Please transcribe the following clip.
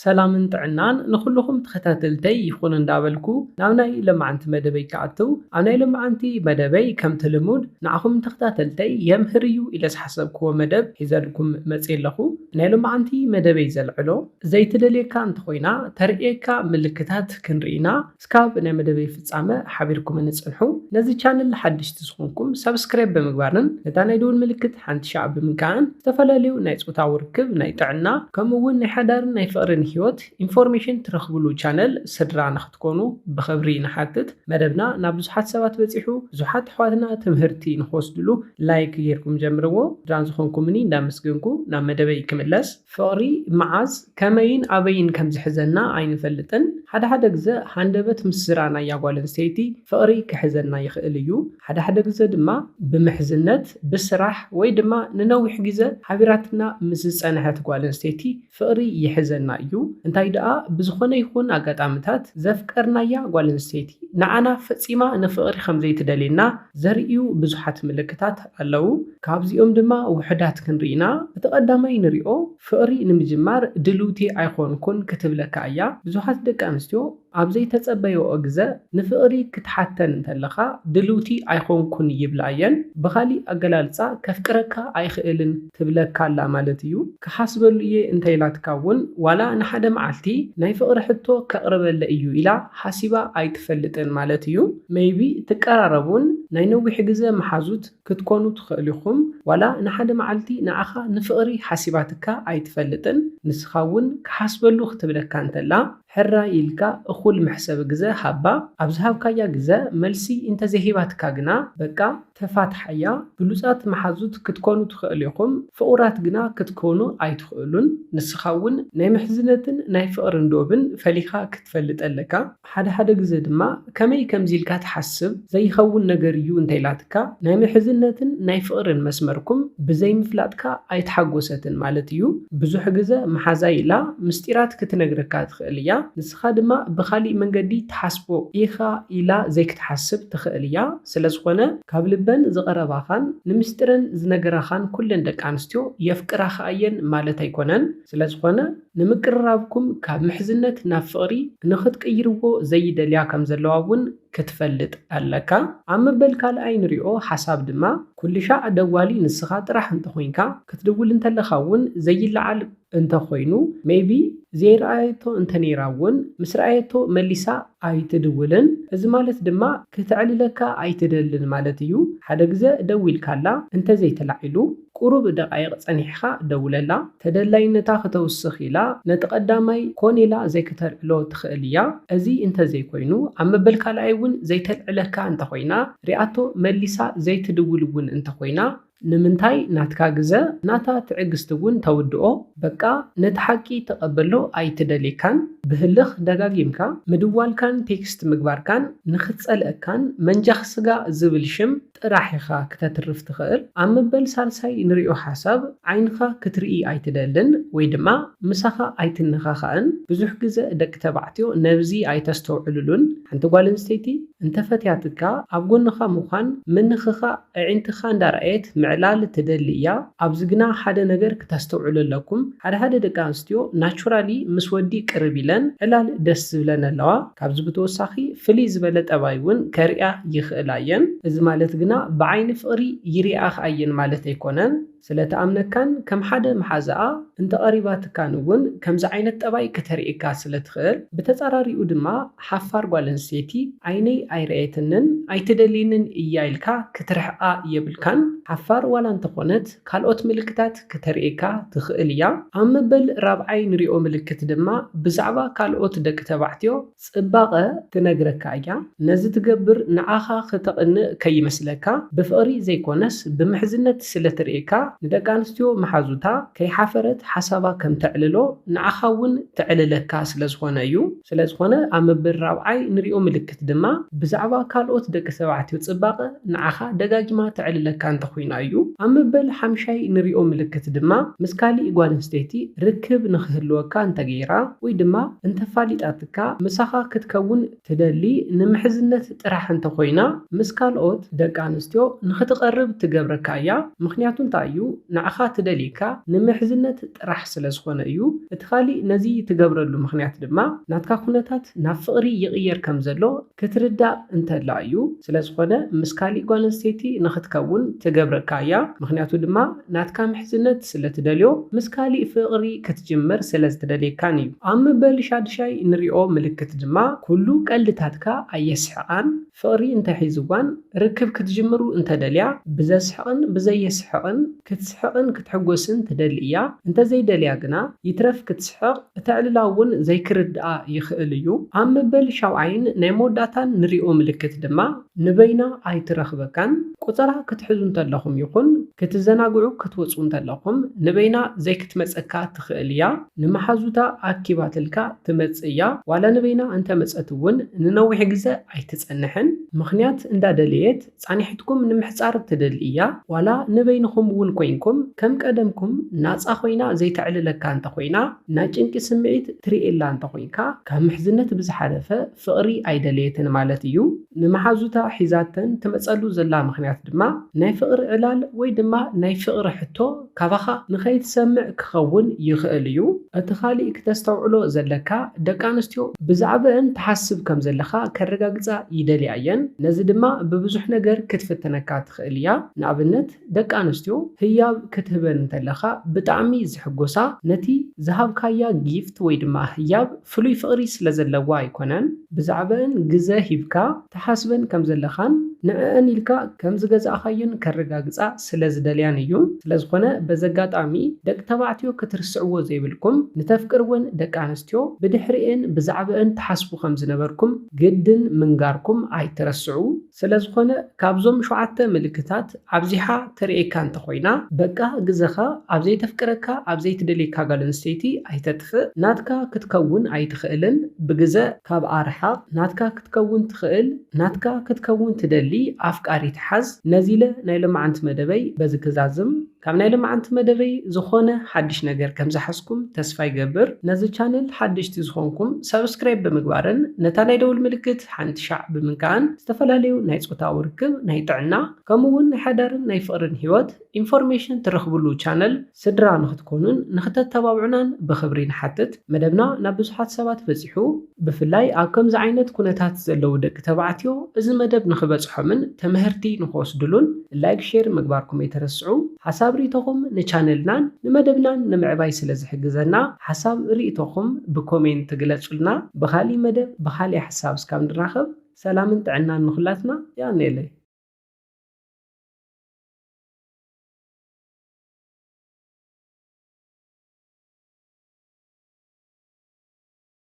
ሰላምን ጥዕናን ንኹልኹም ተኸታተልተይ ይኹን እንዳበልኩ ናብ ናይ ሎማዓንቲ መደበይ ክኣትው፣ ኣብ ናይ ሎማዓንቲ መደበይ ከምቲ ልሙድ ንዓኹም ተኸታተልተይ የምህር እዩ ኢለ ዝሓሰብክዎ መደብ ሒዘልኩም መፅየ ኣለኹ። ናይ ሎማዓንቲ መደበይ ዘልዕሎ ዘይትደልየካ እንተኾይና ተርእየካ ምልክታት ክንርኢና እስካብ ናይ መደበይ ፍጻመ ሓቢርኩምኒ ጽንሑ። ነዚ ቻነል ሓደሽቲ ዝኾንኩም ሳብስክራይብ ብምግባርን ነታ ናይ ደወል ምልክት ሓንቲ ሻዕ ብምንካእን ዝተፈላለዩ ናይ ጾታዊ ርክብ፣ ናይ ጥዕና ከምኡ እውን ናይ ሓዳርን ናይ ፍቕርን ህይወት ኢንፎርሜሽን ትረኽብሉ ቻነል ስድራ ንኽትኮኑ ብኽብሪ ንሓትት። መደብና ናብ ብዙሓት ሰባት በጺሑ ብዙሓት ኣሕዋትና ትምህርቲ ንኽወስድሉ ላይክ ጌርኩም ጀምርዎ። ስድራን ዝኾንኩምኒ እንዳመስገንኩ ናብ መደበይ ክምለስ። ፍቕሪ መዓዝ ከመይን ኣበይን ከም ዝሕዘና ኣይንፈልጥን። ሓደ ሓደ ግዘ ሃንደበት ምስ ዝረኣናያ ጓል ኣንስተይቲ ፍቕሪ ክሕዘና ይኽእል እዩ። ሓደ ሓደ ግዘ ድማ ብምሕዝነት፣ ብስራሕ ወይ ድማ ንነዊሕ ግዘ ሓቢራትና ምስ ዝጸንሐት ጓል ኣንስተይቲ ፍቕሪ ይሕዘና እዩ። እንታይ ደኣ ብዝኾነ ይኹን ኣጋጣምታት ዘፍቀርናያ ጓል ኣንስተይቲ ንዓና ፈጺማ ንፍቕሪ ከም ዘይትደልየና ዘርእዩ ብዙሓት ምልክታት ኣለዉ። ካብዚኦም ድማ ውሑዳት ክንርኢና፣ እቲ ቀዳማይ ንሪኦ ፍቕሪ ንምጅማር ድልውቲ ኣይኾንኩን ክትብለካ እያ። ብዙሓት ደቂ ኣንስትዮ ኣብ ዘይተጸበይኦ ግዘ ንፍቕሪ ክትሓተን እንተለኻ ድልውቲ ኣይኾንኩን ይብላ እየን። ብኻሊእ ኣገላልጻ ከፍቅረካ ኣይኽእልን ትብለካ ኣላ ማለት እዩ። ክሓስበሉ እየ እንተኢላትካ እውን ዋላ ንሓደ መዓልቲ ናይ ፍቕሪ ሕቶ ከቕርበለ እዩ ኢላ ሓሲባ ኣይትፈልጥን ማለት እዩ። ሜይቢ ትቀራረቡን ናይ ነዊሕ ግዘ መሓዙት ክትኮኑ ትኽእሉ ኢኹም። ዋላ ንሓደ መዓልቲ ንዓኻ ንፍቕሪ ሓሲባትካ ኣይትፈልጥን። ንስኻ እውን ክሓስበሉ ክትብለካ እንተላ ሕራይ ኢልካ እኹል መሕሰቢ ግዘ ሃባ። ኣብ ዝሃብካያ ግዘ መልሲ እንተዘይሂባትካ ግና በቃ ተፋትሓያ። ብሉጻት መሓዙት ክትኮኑ ትኽእሉ ኢኹም፣ ፍቑራት ግና ክትኮኑ ኣይትኽእሉን። ንስኻ እውን ናይ ምሕዝነትን ናይ ፍቕርን ዶብን ፈሊኻ ክትፈልጥ ኣለካ። ሓደ ሓደ ግዘ ድማ ከመይ ከምዚ ኢልካ ትሓስብ ዘይኸውን ነገር እዩ እንተኢላትካ ናይ ምሕዝነትን ናይ ፍቕርን መስመርኩም ብዘይምፍላጥካ ኣይተሓጎሰትን ማለት እዩ። ብዙሕ ግዘ መሓዛይ ኢላ ምስጢራት ክትነግረካ ትኽእል እያ። ንስኻ ድማ ብኻሊእ መንገዲ ትሓስቦ ኢኻ ኢላ ዘይክትሓስብ ትኽእል እያ። ስለዝኾነ ካብ ልበን ዝቐረባኻን ንምስጢረን ዝነገራኻን ኩለን ደቂ ኣንስትዮ የፍቅራኻ እየን ማለት ኣይኮነን። ስለዝኾነ ንምቅርራብኩም ካብ ምሕዝነት ናብ ፍቕሪ ንኽትቅይርዎ ዘይደልያ ከም ዘለዋ እውን ክትፈልጥ ኣለካ። ኣብ መበል ካልኣይ ንሪኦ ሓሳብ ድማ ኩልሻዕ ደዋሊ ንስኻ ጥራሕ እንተኾይንካ ክትድውል እንተለኻ እውን ዘይለዓል እንተኾይኑ ሜይቢ ዘይረኣየቶ እንተነይራ እውን ምስ ረኣየቶ መሊሳ ኣይትድውልን። እዚ ማለት ድማ ክተዕልለካ ኣይትደልን ማለት እዩ። ሓደ ግዘ ደዊልካላ እንተዘይተላዒሉ ቁሩብ ደቓይቕ ጸኒሕኻ ደውለላ። ተደላይነታ ክተውስኽ ኢላ ነቲ ቀዳማይ ኮኔላ ዘይክተልዕሎ ትኽእል እያ። እዚ እንተዘይኮይኑ ኣብ መበል ካልኣይ እውን ዘይተልዕለካ እንተኾይና ሪኣቶ መሊሳ ዘይትድውል እውን እንተኾይና ንምንታይ ናትካ ግዘ ናታ ትዕግስቲ እውን ተውድኦ። በቃ ነቲ ሓቂ ተቐበሎ ኣይትደልየካን። ብህልኽ ደጋጊምካ ምድዋልካን ቴክስት ምግባርካን ንኽትጸልአካን መንጃኽ ስጋ ዝብል ሽም ጥራሕ ኢኻ ክተትርፍ ትኽእል። ኣብ መበል ሳልሳይ ንሪኦ ሓሳብ ዓይንኻ ክትርኢ ኣይትደልን ወይ ድማ ምሳኻ ኣይትነኻኻእን። ብዙሕ ግዘ ደቂ ተባዕትዮ ነብዚ ኣይተስተውዕልሉን። ሓንቲ ጓል ኣንስተይቲ እንተፈትያትካ ኣብ ጎንኻ ምዃን ምንኽኻእ ኣዒንትኻ እንዳረኣየት ምዕላል ትደሊ እያ። ኣብዚ ግና ሓደ ነገር ክተስተውዕሉ ኣለኩም። ሓደ ሓደ ደቂ ኣንስትዮ ናቹራሊ ምስ ወዲ ቅርብ ኢለን ዕላል ደስ ዝብለን ኣለዋ። ካብዚ ብተወሳኺ ፍልይ ዝበለ ጠባይ እውን ከርእያ ይኽእላ እየን። እዚ ማለት ግና ብዓይኒ ፍቕሪ ይሪኣኻ እየን ማለት ኣይኮነን። ስለ ትኣምነካን ከም ሓደ መሓዛኣ እንተቐሪባትካን እውን ከምዚ ዓይነት ጠባይ ክተርእየካ ስለ ትኽእል። ብተጻራሪኡ ድማ ሓፋር ጓል ኣንስተይቲ ዓይነይ ኣይረኣየትንን ኣይትደልየንን እያ ኢልካ ክትርሕቓ የብልካን። ሓፋር ዋላ እንተኾነት ካልኦት ምልክታት ክተርእየካ ትኽእል እያ። ኣብ መበል ራብዓይ ንሪኦ ምልክት ድማ ብዛዕባ ካልኦት ደቂ ተባዕትዮ ጽባቐ ትነግረካ እያ። ነዚ ትገብር ንዓኻ ክተቕንእ ከይመስለካ፣ ብፍቕሪ ዘይኮነስ ብምሕዝነት ስለ ትርእየካ ንደቂ ኣንስትዮ መሓዙታ ከይሓፈረት ሓሳባ ከም ተዕልሎ ንዓኻ እውን ተዕልለካ ስለ ዝኾነ እዩ። ስለ ዝኾነ ኣብ መበል ራብዓይ ንሪኦ ምልክት ድማ ብዛዕባ ካልኦት ደቂ ተባዕትዮ ጽባቐ ንዓኻ ደጋጊማ ተዕልለካ እንተኾይና እዩ። ኣብ መበል ሓምሻይ ንሪኦ ምልክት ድማ ምስ ካሊእ ጓል ኣንስተይቲ ርክብ ንኽህልወካ እንተገይራ ወይ ድማ እንተፋሊጣትካ ምሳኻ ክትከውን ትደሊ ንምሕዝነት ጥራሕ እንተኾይና ምስ ካልኦት ደቂ ኣንስትዮ ንኽትቐርብ ትገብረካ እያ። ምኽንያቱ እንታይ እዩ? ንዓኻ ትደልየካ ንምሕዝነት ጥራሕ ስለ ዝኾነ እዩ። እቲ ካሊእ ነዚ ትገብረሉ ምኽንያት ድማ ናትካ ኩነታት ናብ ፍቕሪ ይቕየር ከም ዘሎ ክትርዳእ እንተላ እዩ። ስለ ዝኾነ ምስ ካሊእ ጓል ኣንስተይቲ ንኽትከውን ትገብረካ እያ። ምኽንያቱ ድማ ናትካ ምሕዝነት ስለ ትደልዮ ምስ ካሊእ ፍቕሪ ክትጅምር ስለ ዝደልየካን እዩ። ኣብ ምበል ሻድሻይ ንሪኦ ምልክት ድማ ኩሉ ቀልድታትካ ኣየስሕቓን። ፍቕሪ እንተሒዝዋን ርክብ ክትጅምሩ እንተደልያ ብዘስሕቕን ብዘየስሕቕን ክትስሕቕን ክትሕጎስን ትደሊ እያ። እንተዘይደልያ ግና ይትረፍ ክትስሕቕ እተዕልላ እውን ዘይክርድኣ ይኽእል እዩ። ኣብ ምበል ሻውዓይን ናይ መወዳእታን ንሪኦ ምልክት ድማ ንበይና ኣይትረኽበካን። ቁጸራ ክትሕዙ እንተለኹም ይኹን ክትዘናግዑ ክትወጹ እንተለኹም ንበይና ዘይክትመጸካ ትኽእል እያ። ንመሓዙታ ኣኪባትልካ ትመጽእ እያ። ዋላ ንበይና እንተመጸት እውን ንነዊሕ ግዘ ኣይትጸንሕን። ምኽንያት እንዳደለየት ጻኒሕትኩም ንምሕጻር ትደሊ እያ። ዋላ ንበይንኹም እውን ኮይንኩም ከም ቀደምኩም ናጻ ኮይና ዘይተዕልለካ እንተኾይና ናይ ጭንቂ ስምዒት ትርእየላ እንተኾይንካ ካብ ምሕዝነት ብዝሓለፈ ፍቕሪ ኣይደለየትን ማለት እዩ። ንመሓዙታ ሒዛተን ትመጸሉ ዘላ ምኽንያት ድማ ናይ ፍቕሪ ዕላል ወይ ድማ ናይ ፍቕሪ ሕቶ ካባኻ ንኸይትሰምዕ ክኸውን ይኽእል እዩ። እቲ ካሊእ ክተስተውዕሎ ዘለካ ደቂ ኣንስትዮ ብዛዕባአን ትሓስብ ከም ዘለኻ ከረጋግጻ ይደልያ እየን። ነዚ ድማ ብብዙሕ ነገር ክትፍትነካ ትኽእል እያ። ንኣብነት ደቂ ኣንስትዮ ህያብ ክትህበን እንተለኻ ብጣዕሚ ዝሕጎሳ ነቲ ዝሃብካያ ጊፍት ወይ ድማ ህያብ ፍሉይ ፍቕሪ ስለ ዘለዋ ኣይኮነን። ብዛዕባአን ግዘ ሂብካ ትሓስበን ከም ዘለኻን ንዕአን ኢልካ ከም ዝገዛእኻዮን ከረጋግጻ ስለ ዝደልያን እዩ። ስለ ዝኾነ በዚ ኣጋጣሚ ደቂ ተባዕትዮ ክትርስዕዎ ዘይብልኩም ንተፍቅርወን ደቂ ኣንስትዮ ብድሕሪኤን ብዛዕባአን ትሓስቡ ከም ዝነበርኩም ግድን ምንጋርኩም ኣይትረስዑ። ስለ ዝኾነ ካብዞም ሸውዓተ ምልክታት ኣብዚሓ ተርእየካ እንተኾይና በቃ ግዘኻ ኣብ ዘይተፍቅረካ ኣብ ዘይትደልየካ ጓል ኣንስተይቲ ኣይተጥፍእ። ናትካ ክትከውን ኣይትኽእልን። ብግዘ ካብኣ ርሓቕ። ናትካ ክትከውን ትኽእል። ናትካ ክትከውን ትደሊ ኣፍቃሪት ሓዝ። ነዚ ኢለ ናይ ሎማዓንቲ መደበይ በዚ ክዛዝም። ካብ ናይ ሎማዓንቲ መደበይ ዝኾነ ሓድሽ ነገር ከም ዝሓዝኩም ተስፋ ይገብር። ነዚ ቻነል ሓደሽቲ ዝኾንኩም ሳብስክራይብ ብምግባርን ነታ ናይ ደውል ምልክት ሓንቲ ሻዕ ብምንካእን ዝተፈላለዩ ናይ ጾታዊ ርክብ፣ ናይ ጥዕና ከምኡ እውን ናይ ሓዳርን ናይ ፍቕርን ህይወት ኢንፎርሜሽን ትረኽብሉ ቻነል ስድራ ንኽትኮኑን ንኽተተባብዑናን ብኽብሪ ንሓትት። መደብና ናብ ብዙሓት ሰባት በጺሑ። ብፍላይ ኣብ ከምዚ ዓይነት ኩነታት ዘለዉ ደቂ ተባዕትዮ እዚ መደብ ንኽበጽሖምን ትምህርቲ ንኽወስድሉን ላይክ ሼር ምግባርኩም ኣይትረስዑ። ሓሳብ ርእይቶኹም ንቻነልናን ንመደብናን ንምዕባይ ስለ ዝሕግዘና ሓሳብ ርእይቶኹም ብኮሜንት ግለጹልና። ብኻሊእ መደብ ብኻሊእ ሓሳብ እስካብ ንራኸብ ሰላምን ጥዕናን ንኹላትና። ያኔለይ።